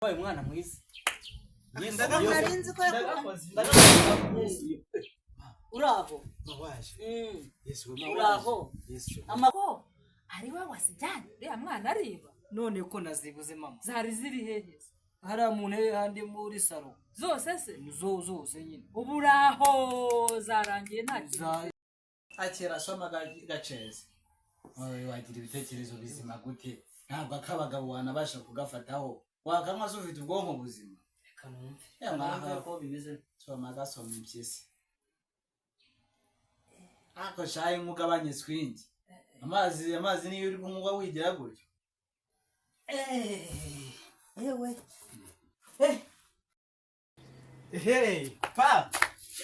Wabaye umwana mwiza. Yesu. Nari nzi ko Ndagakoze. Uraho. Waje. Yesu we. Uraho. Yesu. Ko ari we wasijyanye uriya mwana ariba? None ko nazibuze, mama? Zari ziri hehe se? Hariya mu ntebe handi muri salo. Zose se? Zo zose nyine. Ubu uraho zarangiye, nta kintu. Akira, soma gaceza. Wowe wagira ibitekerezo bizima gute? Ntabwo ak'abagabo wanabasha kugafataho, wakamwa se ufite ubwonko buzima? Reka numve. Ya, Reka numve mwaha. ko bimeze. Soma, gasoma impyisi. Ako shayi nk'ugabanye swingi, amazi, amazi niyo uri kunywa wigira gutyo. Yewe. Hey, pa!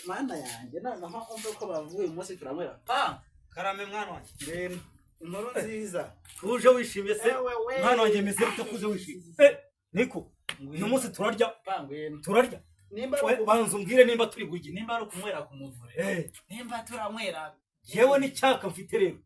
Mana yanjye, noneho umve ko bavuye uyu munsi turanywera. Pa! Karame, mwana wanjye. Ngwino. Inkuru nziza. Tuje wishimye se? Ewe we. Mwana wanjye, meze bite kuze wishimye? Eh, niko. Uyu munsi turarya. Pa, ngwino. Turarya. Nimba We, banza umbwire nimba turi burye. Nimba ari ukunywera ku muvure. Eh, Nimba turanywera. yewe n'icyaka mfite rero.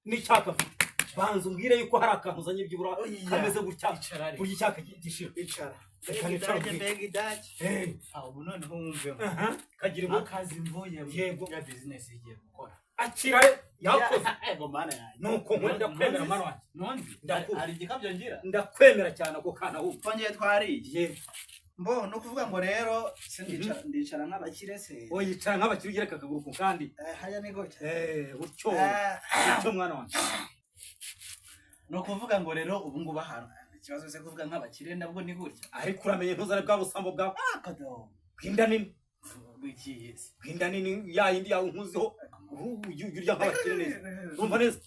N'icyaka mfite. Banza umbwire yuko hari akantu uzanye byibura Oya. kameze gutya. Icara ariko. Burya icyaka gishira. Icara. Reka nicara Mbega idage, mbwire. mbega idage. Eh, Ah, ubu noneho wumvemo. aha, kagira inkuru. Akazi mvuyemo. Yego. Ya business igiye gukora. Akira yakoze. Ego mana yanjye. Nuko nkunda ndakwemera, mwana wanjye. Ntundi. Ndakunda. Hari igikabyo ngira. Ndakwemera cyane ako kana ahubwo. Twongeye twariye. Yego. Mbo, no kuvuga ngo rero se ndicara ndicara nk'abakire se? Oya, yicara nk'abakire, ugereka akaguru ku kandi. Eh, haya ni gutya. Eh, utyo. Ah. Utyo, mwana wanjye. Ni ukuvuga ngo rero ubu ngubu ahantu ikibazo se kuvuga nk'abakire nabwo ni gutya. Ariko uramenye ntuzane bwa busambo bwawe. Akado. Bw'inda nini. Bw'ikiye se? Bw'inda nini ya yindi yawe nkuziho. Ujye urya nk'abakire neza. Urumva neza?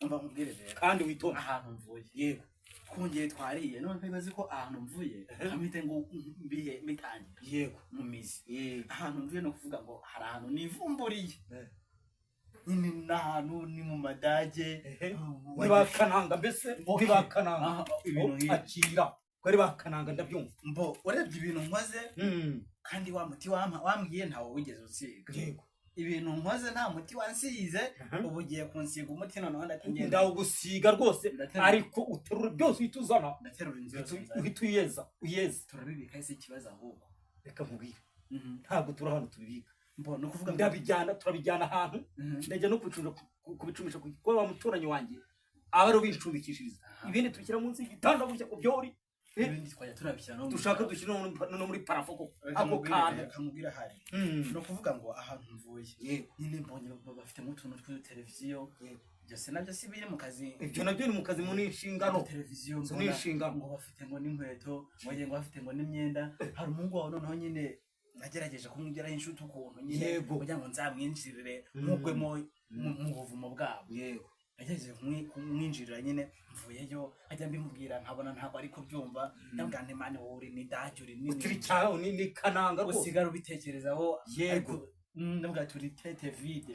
Umva nkubwire rero. Kandi witonde. Ahantu mvuye. Yego. Twongeye twariye, none ntibazi ko ahantu mvuye amite ngo mbihe mitangira mu mizi. Yego. Ahantu mvuye, no kuvuga ngo hari ahantu nivumburiye. Nyine ni ahantu ni mu Madage. Ntibakananga mbese? Okay. Ntibakananga. Aha, ibintu nk'ibi. Akira ko ari bakananga, ndabyumva. Mbo, urebye ibintu nkoze kandi wa muti wampa wambwiye ntawo wigeze usiga. Ibintu nkoze nta muti wansize, ubu ugiye kunsiga umuti, noneho ndategenda. Ndawugusiga rwose. Ndaterura. Ariko uterura byose uhita uzana. Ndaterura inzu yose nzanye. Uhita uyeza, uyeze. Turabibika ese? Ikibazo ahubwo. Reka nkubwire, ntabwo turi ahantu tubibika. Mbo, ni ukuvuga ngo Ndabijyana, turabijyana ahantu. Ndajya no kubicumbisha kuko wa muturanyi wanjye aba ari ubincumbikishiriza, ibindi tubishyira munsi y'igitanda gutya ku byori. Ibindi twajya turabishyira no mu Dushaka dushyira no muri plafond koko. Reka Ako kantu. Reka nkubwire ahari. Ni ukuvuga ngo ahantu mvuye nyine mbonye bafitemo utuntu tw'uduteleviziyo. Byose nabyo si biri mu kazi? Ibyo nabyo ni mu kazi, mu n'inshingano. Televiziyo. Izo Mbona ni inshingano. ngo bafite ngo n'inkweto, ngo ngiye ngo bafite ngo n'imyenda. Hari umuhungu wawe noneho nyine nagerageje kumwigiraho inshuti ukuntu nyine kugira ngo nzamwinjirire nkugwemo mu buvumo bwabo. Nagerageje kumwinjirira nyine, mvuyeyo ajya mbimubwira nkabona ntabwo ari kubyumva. Ndabwira nti: "Man, wowe uri ni dage, uri nini." Utiri cyawe ni kananga rwose. Usigara ubitekerezaho. Ariko ndabwira turi tête vide.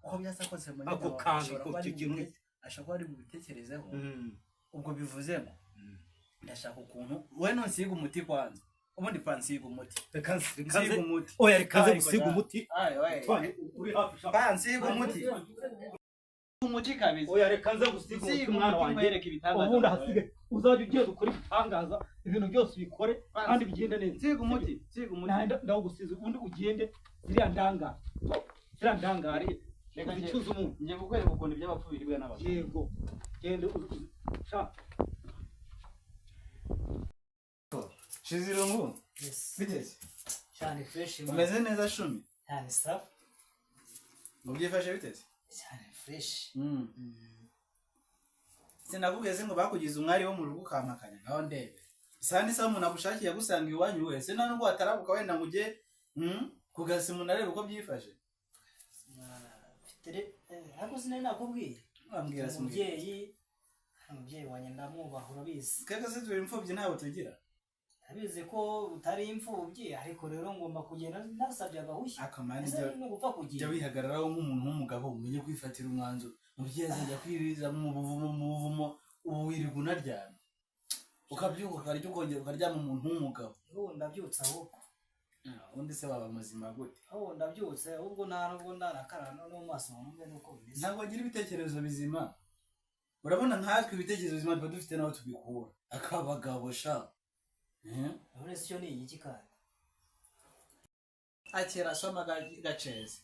Uko byasa kose mu Ako kantu, icyo kintu. Ashobora kuba ari bubitekerezeho. Ubwo bivuze ngo ndashaka ukuntu we nunsiga umuti kwanza, ubundi pa nsiga umuti. Reka Nsiga umuti. Oya, reka nze Ariko gusiga da. umuti. Aye, oye. Twane, uri hafi sha. Pa, nsiga umuti, umuti kabisa. Oya, reka nze gusiga umuti, Nsiga mwana umuti wanjye. nkwereke ibitangaza. Ubundi ahasigaye uzajya ugenda ukora ibitangaza, ibintu byose ubikore kandi bigende neza. Nsiga umuti, nsiga umuti. Ndawugusiza, ubundi ugende ziriya ndangare Reka uzicuze umuntu. Ngiye kukwereka ukuntu iby'abapfu biribwa n'abagabo. Yego, genda sha. Shizirungu. Yes. Biteze. Cyane fresh, man. Umeze neza, shumi? Cyane, sawa. Ngo byifashe biteze? Cyane fresh. Sinakubwiye se ngo bakugize umwari wo mu rugo ukampakanya? Ngaho ndebe isaha n'isaha umuntu agushakiye agusanga iwanyu wese, nta nubwo watarabuka wenda ngo ujye kugasa umuntu areba uko byifashe. Mfite ariko sinari nakubwiye. Wambwira se umbwira. Umubyeyi wanjye ndamwubaha, urabizi. Twebwe se turi imfubyi? Ntabwo tugira. Ndabizi ko utari imfubyi, ariko rero ngomba kugenda nasabye agahushya. Akamani. Ese Jya ni ugupfa jya kugira wihagararaho nk'umuntu w'umugabo, umenye kwifatira umwanzuro. Umubyeyi azajya kwiriza mu buvumo, mu buvumo. Ubu wirirwa unaryamye, ukabyuka ukarya, ukongera ukaryama, umuntu w'umugabo. Ubu ndabyutse ahubwo. Ubundi se waba muzima gute? Ubu ndabyutse ahubwo, nta nubwo ndarakara no mu maso ngo numve nuko bimeze. Ntabwo bagira ibitekerezo bizima. Urabona nkatwe ibitekerezo bizima tuba dufite n'aho tubikura, akabagabo sha. None se icyo ni igiki kandi? Akira soma gaceza.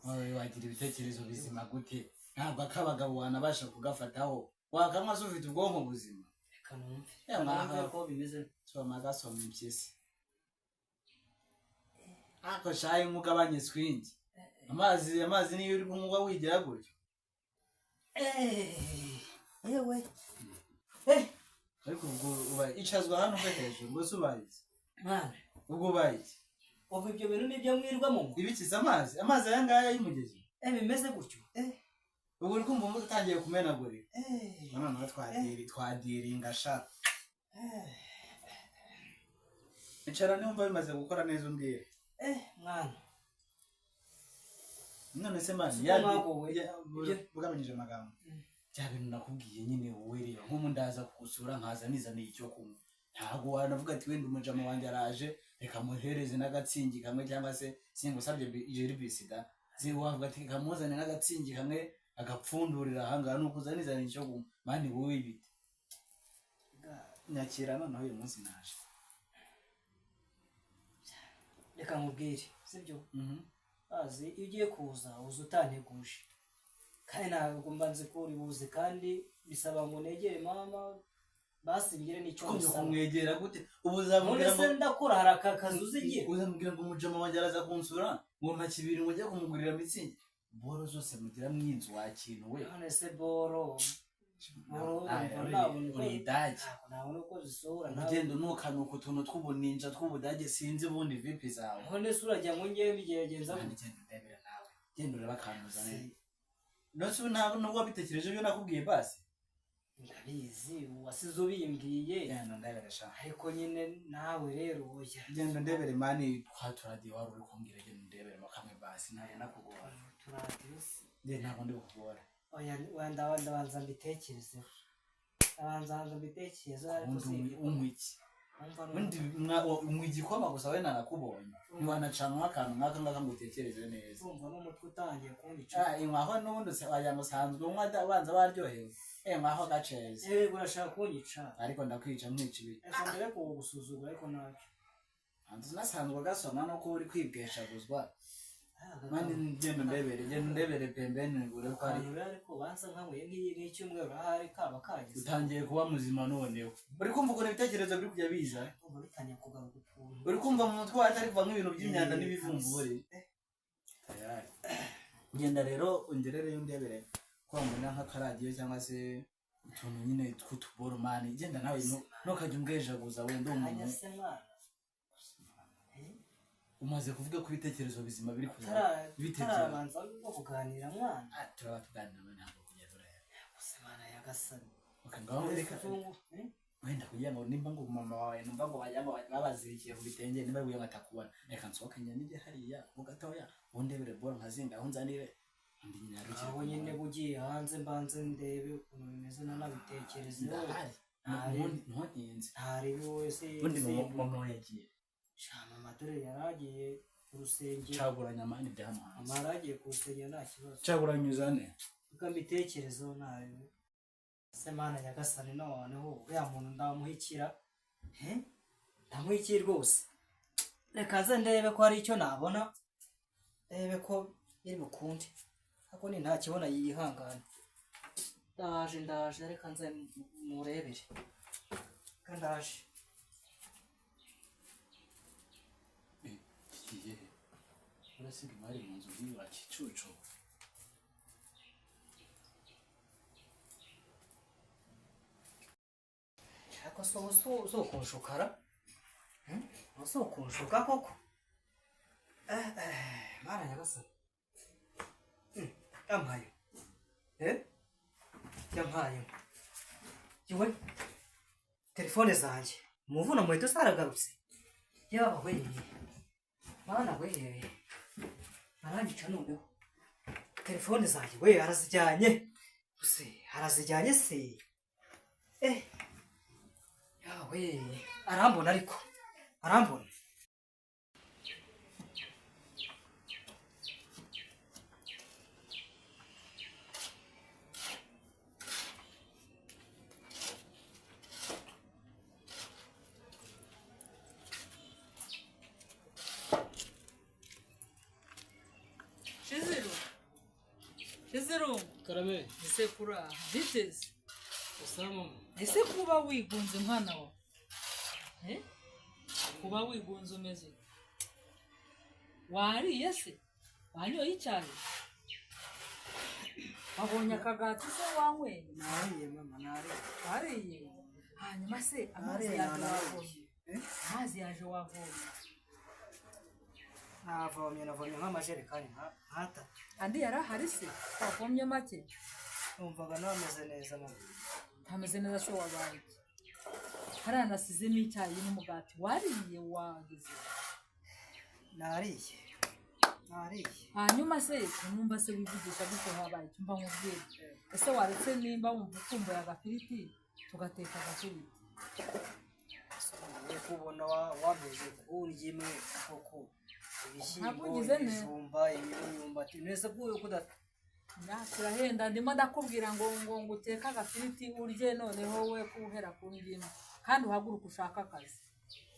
Wowe wagira ibitekerezo bizima gute? Ntabwo ak'abagabo wanabasha kugafataho. Wakanywa se ufite ubwonko buzima? Reka numve. Ya, Reka numve mwaha. ko bimeze. Soma gasoma impyisi. Ako shayi nk'ugabanye swingi. Amazi niyo uri kunywa wigira gutyo. Yewe. Ariko ubwo ubaye icazwa hano uve hejuru ngo se ubaye iki? Mwana, Ubwo ubaye iki? ubu ibyo bintu nibyo mwirwamo? Ibikiza amazi? Amazi aya ngaya y'umugezi? Bimeze gutyo. Ubu uri kumva umutwe utangiye kumenagurika. Noneho twadiringa sha. Icara niwumva bimaze gukora neza umbwire. Mwana. None se mani Siko mwagowe. bugabanyije amagambo. Bya bintu nakubwiye nyine wowe reba nk'ubu ndaza kugusura nkaza nizaniye icyo kunywa. Ntabwo wanavuga ati wenda umujama wanjye araje reka muhereze n'agatsingi kamwe cyangwa se singusabye jeribisi da. Wavuga ati reka muzane n'agatsingi kamwe agapfundurira ahangaha nuko uza nizaniye icyo kunywa. Mani wowe ibite. Nyakira noneho uyu munsi naje. Reka nkubwire, sibyo? Azi iyo ugiye kuza uza utanteguje. Kandi ntabwo mba nzi ko uri buze kandi bisaba ngo negere mama basingire n'icyo Kumva musaba. kumwegera gute? Ubu None uzamubwira se ngo ndakora hari aka kazi uzigira? uzamubwira ngo umujama wanjye araza kunsura ngo mpa kibiri ngo njye kumugurira mitsingi. Boro zose mugira mwinzu wa kintu we. None se boro Uri idage. ntabona uko zisohora nawe. Ugenda unukanuka utuntu tw'ubuninja tw'ubudage sinzi ubundi vipi zawe. None se urajya ngo njye mbigerageza Kandi genda undebere nawe. Genda urebe akantu uzane. None se ntabwo nubwo wabitekereje ibyo nakubwiye basi? Ndabizi wasize ubimbwiye. Genda undebere sha. Ariko nyine nawe rero oya. Genda undebere mani twa turadiyo wari uri kumbwira genda undebere mo kamwe basi ntabwo nakugora. Turadiyo se. Njye ntabwo ndi bukugora. Oya ndabanza mbitekerezeho. Ndabanza mbitekerezeho ariko Ubundi si unywa iki? Umva Ubundi unywa igikoma gusa we narakubonye. Ntiwanacanwa akantu nk'aka ngaka ngo utekereze neza. Urumva n'umutwe utangiye kunyica. Inywaho n'ubundi wagira ngo usanzwe unywa ubanza waryohewe. Inywaho gaceza. Urashaka kunyica. Ariko ndakwica mwica ibi. Reka mbere kugusuzugura ariko ntacyo. Hanze unasanzwe gasoma nuko uri kwibweshaguzwa. Mani genda ndebere pembeni ure ko ari. Ariko banza nkanyweye nk'icyumweru ahari kaba kageze. Utangiye kuba muzima noneho. Uri kumva ukuntu ibitekerezo biri kujya biza? Urumva bitangiye kugaruka ukuntu. Uri kumva mu mutwe wawe atari kuvamo ibintu by'imyanda n'ibivumburi. Tayari. Genda rero ungerereyo ndebere ko wambona nk'akaradiyo cyangwa se utuntu nyine tw'utuboro mani. Genda nawe ntukajya umbwejaguza wenda umuntu. Umaze kuvuga ko ibitekerezo bizima biri kuza. Tarabanza no kuganira mwana. Turaba tuganira mwana ntabwo kujya turaya. Gusa mwana yagasani. Ngaho reka wenda kugira ngo nimba ngo mama wawe numva ngo bajya ngo babazirikiye ku bitenge nimba kugira ngo atakubona. Reka nsohoke njye nijye hariya mu gatoya undebere bora nkazinga aho nzanire undi nyarukire. Aho nyine bugiye hanze mbanze ndebe ukuntu bimeze nanabitekerezeho. Ndahari. Ntutinze. Ntari wese. Undi mama yagiye. Mama dore yaragiye ku rusengero. Caguranya mani bya hano hanze. Mama yaragiye ku rusengero nta kibazo. Caguranya uzane. Reka mbitekerezeho nawe. Se mana nyagasani noneho uriya muntu ndamuhikira. Ndamuhikiye rwose. Reka nze ndebe ko hari icyo nabona. Ndebe ko biri bukunde. Ariko ni nta kibona yihangane. Ndaje reka nze murebere. Reka ndaje. Urasiga imari mu nzu nk'iyi wa kicucu. Ariko si ukunshukara? Si ukunshuka koko? Mara nyagasani. Yampaye. Yampaye. Yewe, telefone zanjye. Muvuna muheto zaragarutse. Yaba we. Mana we. Arangica noneho. Telefone zanjye we arazijyanye. Se arazijyanye se. Yawe arambona ariko. Arambona. Nizirungu. Karame. Ese kuraha biteze? Usa mama. Ese kuba wigunze mwana wawe? Eh? Kuba wigunze umeze ute? Wariye se? Wanyoye icyayi? Wabonye akagati se wanyweye? Nariye mama, nariye. Wariye? Hanyuma se amazi Nariye, yaje nariye. wavomye? Amazi yaje wavomye? Navomye, navomye nk'amajerekani nk'atatu. Andi yari ahari se? Wavomye make? Numvaga nameze neza mama. Ntameze neza se wabaye iki? Hariya nasizemo icyayi n'umugati, wariye wagize? Nariye. Nariye. Hanyuma se numva se wivugisha gutyo habaye icyo mba nkubwira. Ese waretse nimba wumva ukumbuye agafiriti tugateka agafiriti? Ugiye kubona wameze kundya imwe koko. Ibishyimbo, Ntabwo ugize neza. ibijumba, imyumbati, nese kuyo kudata. Turahenda ndimo ndakubwira ngo uteke agafiriti urye, noneho we kuhera ku ndimo kandi uhaguruke ushake akazi.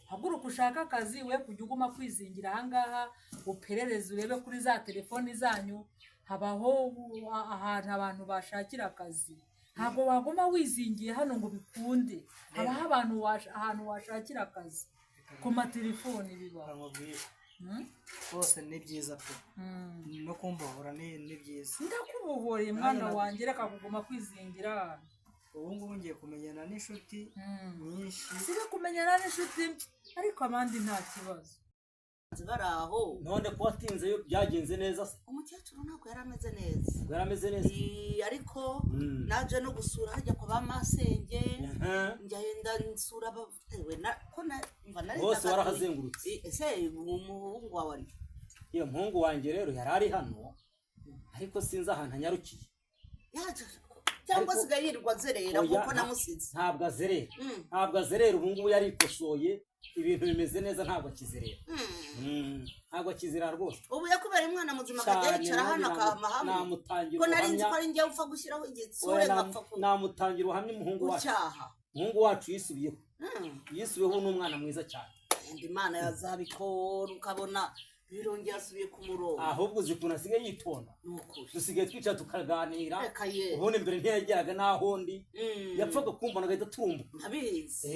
Haguruka ushake akazi, we kujya uguma kwizingira ahangaha, uperereze urebe kuri za telefoni zanyu, habaho ahantu abantu bashakira akazi. Ntabwo waguma wizingiye hano ngo bikunde. Habaho abantu ahantu washakira akazi ku matelefoni bibaho. Nkubwire. Rwose ni byiza pe. No kumbohora ni byiza. Ndakubohoreye mwana wanjye, reka kuguma kwizingira hano. Ubu ngubu ngiye kumenyana n'inshuti nyinshi. Siga kumenyana n'inshuti ariko abandi nta kibazo. Bari aho. None ko watinzeyo byagenze neza se? Umukecuru ntabwo yari ameze neza. Yari ameze neza. Ariko naje no gusura hajya kwa ba masenge. Ngenda nsura abatewe na ko na mva nari bose warahazengurutse. Ese umuhungu wawe ari? Iyo muhungu wanjye rero yari ari hano ariko sinzi ahantu anyarukiye. Cyangwa asigaye yirirwa azerera kuko namusize. Ntabwo azerera. Ntabwo azerera, ubu ngubu yarikosoye, ibintu bimeze neza, ntabwo akizerera. Ntabwo akizerera rwose. Ubu yakubera umwana muzima akajya yicara hano akahama hamwe. Namutangira Ko nari nzi ubuhamya. ko ari njye upfa gushyiraho igitsure nkapfa ku Namutangira ubuhamya umuhungu wacu. Gucyaha. Umuhungu wacu yisubiyeho. Yisubiyeho ni umwana mwiza cyane. Indi Imana yazabikora ukabona birongeye asubiye ku murongo. Ahubwo uzi ukuntu asigaye yitonda. Dusigaye twicara tukaganira. Ubundi mbere ntiyageraga n'aho ndi. Yapfaga kumbona agahita aturumbuka. Ntabizi.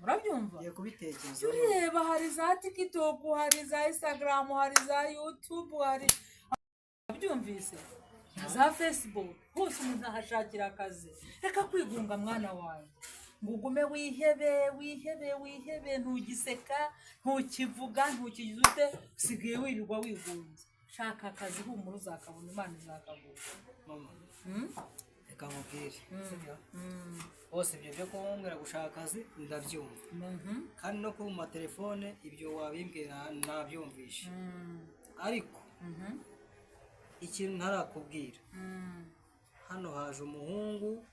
Urabyumva? Ngiye kubitekereza. Ureba hari za TikTok, hari za Instagram, hari za YouTube, hari byumvise na za Facebook, hose umuntu ahashakira akazi. Reka kwigunga mwana wanjye, ngo ugume wihebe wihebe wihebe, ntugiseka, ntukivuga, ntukigize ute, usigaye wirirwa wigunze. Shaka akazi humura uzakabona, Imana izakaguha. Mama, reka nkubwire, sibyo? Bose ibyo byo kumbwira gushaka akazi ndabyumva, kandi no ku matelefone ibyo wabimbwira nabyumvishe, ariko ikintu ntarakubwira, hano haje umuhungu.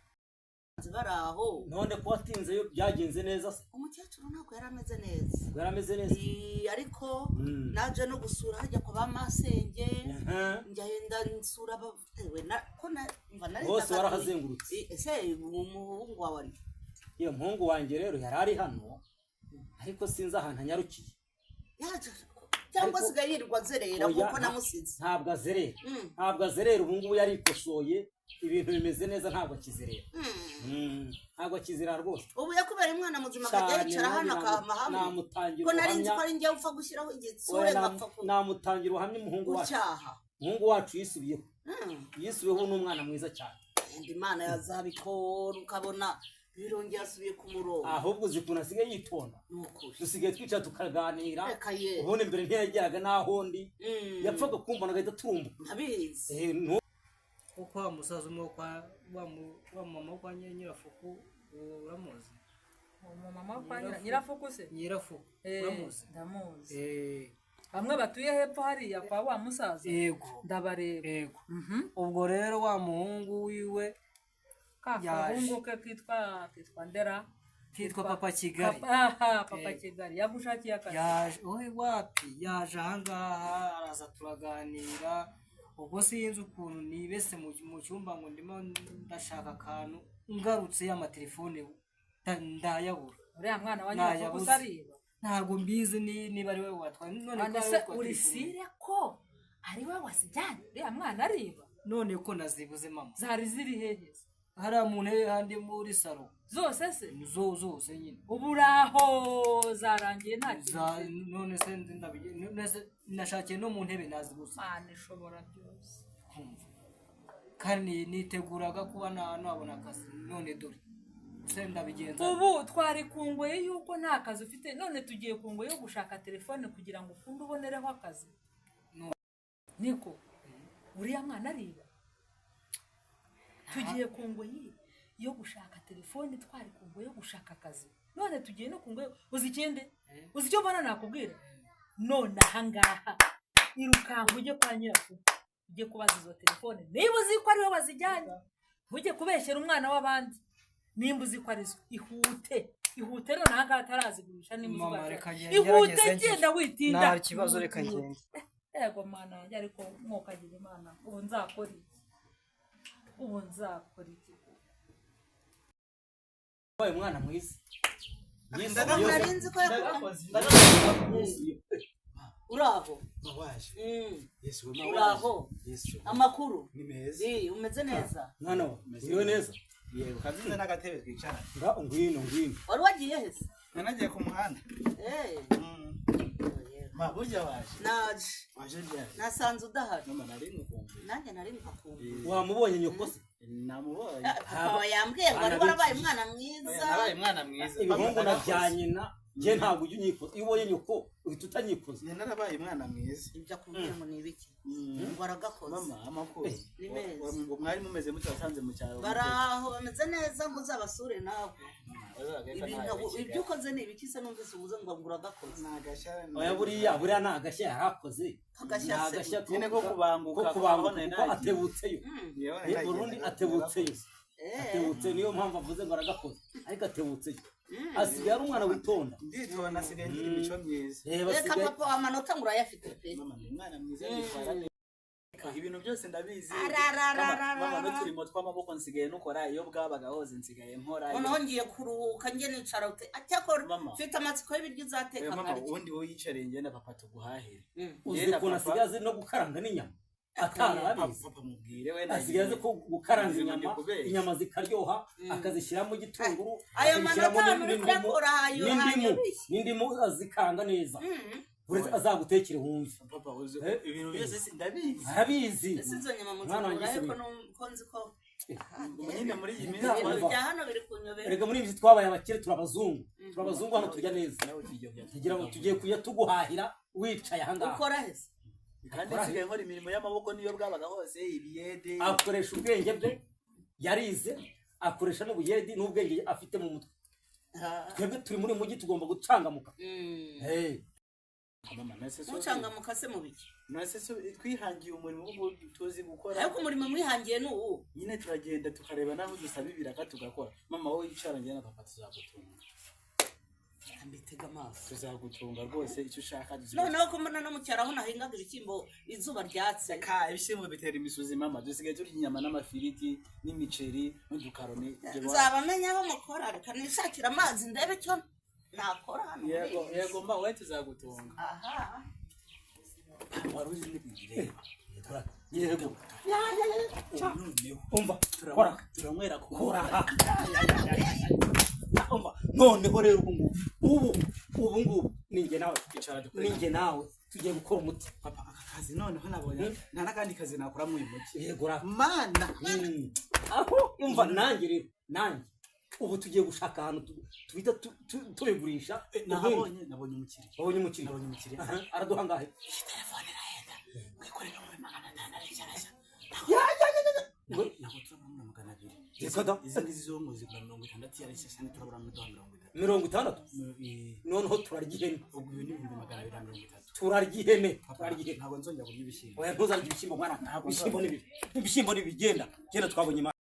Bari aho. None ko watinzeyo byagenze neza se? Umukecuru ntabwo yari ameze neza. Yari ameze neza. Ariko naje no gusura hajya kwa ba masenge. Ngenda nsura abatewe na ko na mva nari bose warahazengurutse. Ese umuhungu wawe ari? Iyo muhungu wanjye rero yari ari hano ariko sinzi ahantu anyarukiye. Cyangwa asigaye yirirwa azerera kuko namusize. Ntabwo azerera. Ntabwo azerera, ubu ngubu yarikosoye, ibintu bimeze neza, ntabwo akizerera. Ntabwo akizerera rwose. Ubu yakubera umwana muzima akajya yicara hano akahama hamwe. Namutangira Ko nari nzi ubuhamya. ko ari njye upfa gushyiraho igitsure nkapfa ku Namutangira ubuhamya umuhungu wacu. Gucyaha. Umuhungu wacu yisubiyeho. Yisubiyeho ni umwana mwiza cyane. Indi Imana yazabikora ukabona birongeye asubiye ku murongo. Ahubwo uzi ukuntu asigaye yitonda. Dusigaye twicara tukaganira. Ubundi mbere ntiyageraga n'aho ndi. Yapfaga kumbona agahita aturumbuka. Ntabizi. Kuko wa musaza umwe kwa wa mama kwa Nyirafuku uramuzi? Umumama kwa Nyirafuku se? Nyirafuku uramuzi? Ndamuzi. Bamwe batuye hepfo hariya kwa wa musaza. Yego. Ndabareba. Yego. Ubwo rero wa muhungu wiwe ka kahungu ke kitwa Ndera, kitwa Papa Kigali. Papa Kigali yagushakiye akazi. Yaje ohe wapi, yaje ahangaha araza turaganira. Ubwo sinzi ukuntu nibese mu cyumba ngo ndimo ndashaka akantu, ngarutse y'amatelefone ndayabura. Uriya mwana wa Nyirafuku se ariba? Ntabwo mbizi niba ari we watwaye. None None se urisire ko Ari we wasijyanye? Uriya mwana ariba. None ko nazibuze, mama? Zari ziri hehe se? Hariya mu ntebe handi muri salo. Zose se? Zo zose nyine. Ubu uraho zarangiye, nta kintu ufite. None se none se nashakiye no mu ntebe nazibuze. Imana ishobora byose. Kumva kandi niteguraga kuba nabona akazi, none dore se ndabigenza. Ubu twari ku ngoyi y'uko nta kazi ufite, none tugiye ku ngoyi yo gushaka telefone kugira ngo ukunde ubonereho akazi. No. Niko uriya mwana ariba. Tugiye ku ngoyi yo gushaka telefone, twari ku ngoyi yo gushaka akazi, none tugiye no ku ngoyi. Uzi ikindi? Uzi icyo mbona nakubwira? None ahangaha irukanka ujye kwa nyirakuru, ujye kubaza izo telefone niba uzi ko ariwe wazijyanye. Ntujye kubeshyera umwana w'abandi. Nimba uzi ko arizo, ihute, ihute none ahangaha atarazigurisha. Nimba uzi ko Mama, arizo. reka ngende, Ihute. ngerageze. Genda, witinda. Nta kibazo, reka Ihute. ngende. Yego mwana wanjye, ariko mwokagira Imana, ubu nzakora iki? Ubu nzakora iki? Wabaye umwana mwiza. Nari nzi ko uraho. Waje. Yesu we. Uraho. Yesu. Amakuru? Ni meza. Umeze neza? Mwana wa, uriwe neza? Yego, kazinze n'agatebe twicara. Nga ngwino, ngwino. Wari wagiye hese? Nanagiye ku muhanda. Ma, burya waje? Naje. Waje ryari? Nasanze udahari. Mama, nari ngukumbuye. Nanjye nari ngukumbuye. Wamubonye nyoko se? Namubonye. Papa yambwiye ngo wari warabaye umwana mwiza. Nabaye umwana mwiza. Ibihungu na bya nyina. Njye ntabwo ujya unyikoza. Iyo ubonye nyoko uhita utanyikoza. Njye narabaye umwana mwiza. Ibyo akubwiye ngo ni ibiki? Ngo aragakoze. Mama, amakuru? Ni meza. Ngo mwari mumeze mute? Wasanze mu cyaro? Baraho, bameze neza, ngo uzabasure nawe. Bazagaruka. Ibintu Ntawe i ibyo Kigali. ukoze ni ibiki se? Numvise uvuze ngo uragakoze. Ni agashya. Oya, buriya ni agashya yarakoze. Agashya Ni se? agashya Nyine ko kubanguka, ko kubanguka, kubona kuko nagiye. atebutseyo. Yewe, Burundi nagiye. atebutseyo. Atebutse, niyo mpamvu avuze ngo aragakoze, ariko atebutseyo, asigaye ari umwana witonda. Nditonda, nsigaye ngira imico myiza. Reba, Reka, asigaye papa, amanota ngo urayafite pe. Mama, ni umwana mwiza, yitwara neza, ibintu byose ndabizi. Ararararara. Mama, n'uturimo tw'amaboko nsigaye nukora, iyo bwabaga hose nsigaye nkora. Noneho ngiye kuruhuka, njye nicara ute cyakora. Mama. Mfite amatsiko y'ibiryo uzateka Mama, nkarya. ubundi wowe yicariye, ngenda papa tuguhahire. Uzi Yenda ukuntu papa. asigaye azi no gukaranga n'inyama atarabizi? Papa, mubwire we. Asigaye azi ko gukaranga Nzi ngo inyama, ndikubeshye. inyama zikaryoha, akazishyiramo igitunguru, Ayo akazishyiramo manota uri n'indimu, kuyakura ayo n'indimu, hanyobishye. n'indimu azikanga neza. Uretse azagutekere wumve. Papa, uzi ibintu byose ndabizi. Arabizi. Ese izo nyama Mwana wanjye muzikura he? se Ko we. ko nzi ko Nyine muri iyi minsi Umva. ibintu bya hano biri kunyobera. Erega muri ibi twabaye abakire, turabazungu, turabazungu hano, turya neza. Nawe tugiye kujya Tugira ngo tugiye kujya tuguhahira wicaye ahangaha. Ukora hese? Kandi nsigaye nkora imirimo y'amaboko niyo bwabaga hose, ibiyede. Akoresha ubwenge bwe, yarize, akoresha n'ubuyedi n'ubwenge afite mu mutwe. Twebwe turi muri mujyi, tugomba gucangamuka. Hey. Mama, nase so Mucangamuka se mu biki? Nase so twihangiye umurimo ubu tuzi gukora. Ariko umurimo mwihangiye ni uwu? Nyine turagenda tukareba naho dusaba ibiraka tugakora. Mama, wowe yicara, njye na papa tuzagutunga. Mbitega amaso. Tuzagutunga rwose, icyo ushaka Noneho ko mbona no mu cyaro aho nahingaga ibishyimbo izuba ryatse? Ka ibishyimbo bitera imisuzi, mama. Dusigaye turya inyama n'amafiriti n'imiceri n'udukaroni. Ibyo Nzaba menya aho mukora. Reka nishakire amazi ndebe icyo nakora hano muri Yego. iyi nzu. Yego mba, wowe tuzagutunga. Aha. Wari uzi n'ibireba? Yego. Noneho Umva, kora. Turanywera ku Kora. Umva, noneho rero ubu ngubu, ubu ngubu ninjye nawe. Icara dukore. Ninjye nawe tugiye gukora umuti. Papa, aka kazi noneho nabonye nta n'akandi kazi nakora muri uyu mujyi. Yego ra. Mana. Aho umva, nanjye rero, nanjye ubu tugiye gushaka ahantu tuhita tubigurisha. Nabonye, nabonye umukiriya. Wabonye umukiriya? Nabonye umukiriya. Aha, araduha angahe? Telefone irahenda, wikorera muri 500 ari nshyashya. Ntabwo turabura 200. Reka da. Izi ngizi zo ngo zigura 60 yari nshyashya, ntiturabura muri 30. 60? Eh. Noneho turarya ihene. Ubwo ibi ni 230,000. Turarya ihene, turarya ihene. Ntabwo nzongera kurya ibishyimbo. Oya, ntuzarya ibishyimbo mwana. Ibishyimbo ni bibi, ibishyimbo ni bigenda genda, twabonye imana.